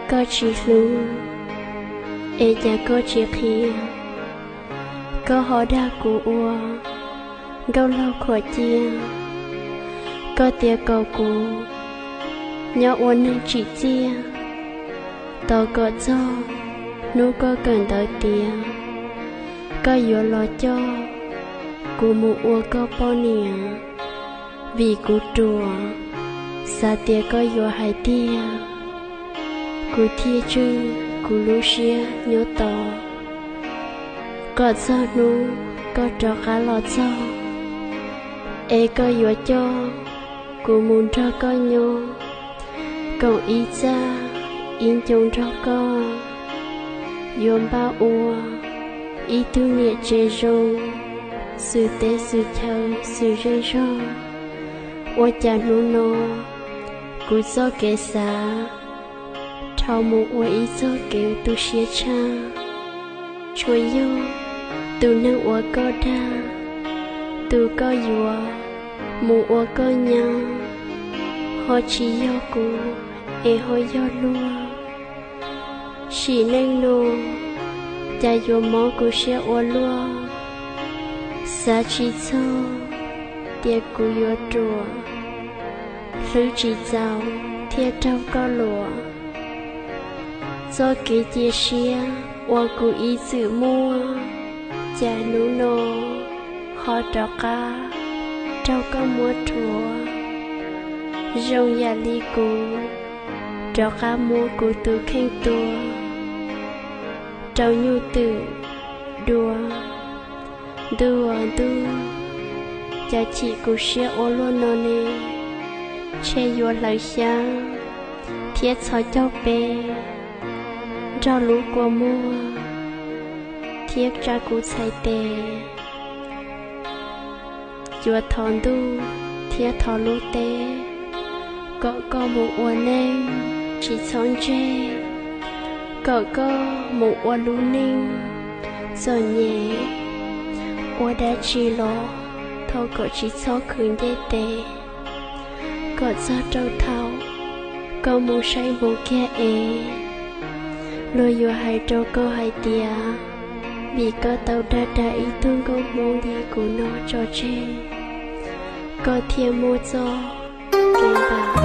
Koj tsis hlub, es cas koj tsis qhia? Koj ho dag kuv ua nkauj laug khuam cia. Koj tias kom kuv nyob ua neeg tsim txiaj, tos kom txog hnub koj kawm ntawv tiav, koj yuav los coj kuv mus ua koj poj niam. Vim kuv ruam, xav tias koj yuav hais tiag, kuv thiaj tswj kuv lub siab nyob tos. Kom txog hnub koj rov qab los txog, es koj yuav coj kuv mus nrog koj nyob, koom ib txaj ib ncoo nrog koj, yuav npaj ua ib tug niam tsev zoo, xwm teb xwm chaw xwm zej zog. Ua cas hnub no kuv txoj kev xav dhau mus ua ib txoj kev tu siab tshaj. Tsuas yog tus neeg uas koj dag, tus koj yuav mus ua koj nyab, ho tsis yog kuv, es ho yog luag. Sim neej no, cas yuav mob kuv siab ua luaj. Xav tsis txog tias kuv yuav ruam, hlwb tsis txaus thiaj raug koj luam. Txoj kev cia siab uas kuv ib txwm muaj, cas hnub no ho rov qab raug koj muab rhuav. Zoo yam li kuv rov qab muab kuv tus kheej tua rau nyuj twm dua. Ntuj aw ntuj, cas chim kuv siab ua luaj no ne? Ntshe yuav hlawv xyab thiab txhos caug peb, nrog lub kua muag thiab tsa kuv txhais tes. Yuav thov ntuj thiab thov lub teb, kom koj mus ua neej tsis txhob ntseg, kom koj mus ua lub neej txom nyem. Ua dab tsi los thov kom tsis txhob khwv ncej tes, kom txog rau thaum koj mus saib npoo kiag es, luag yuav hais rau koj hais tias, vim koj tau dag dag ib tug nkauj Hmoob li kuv no tso tseg, koj thiaj muaj txoj kev npam.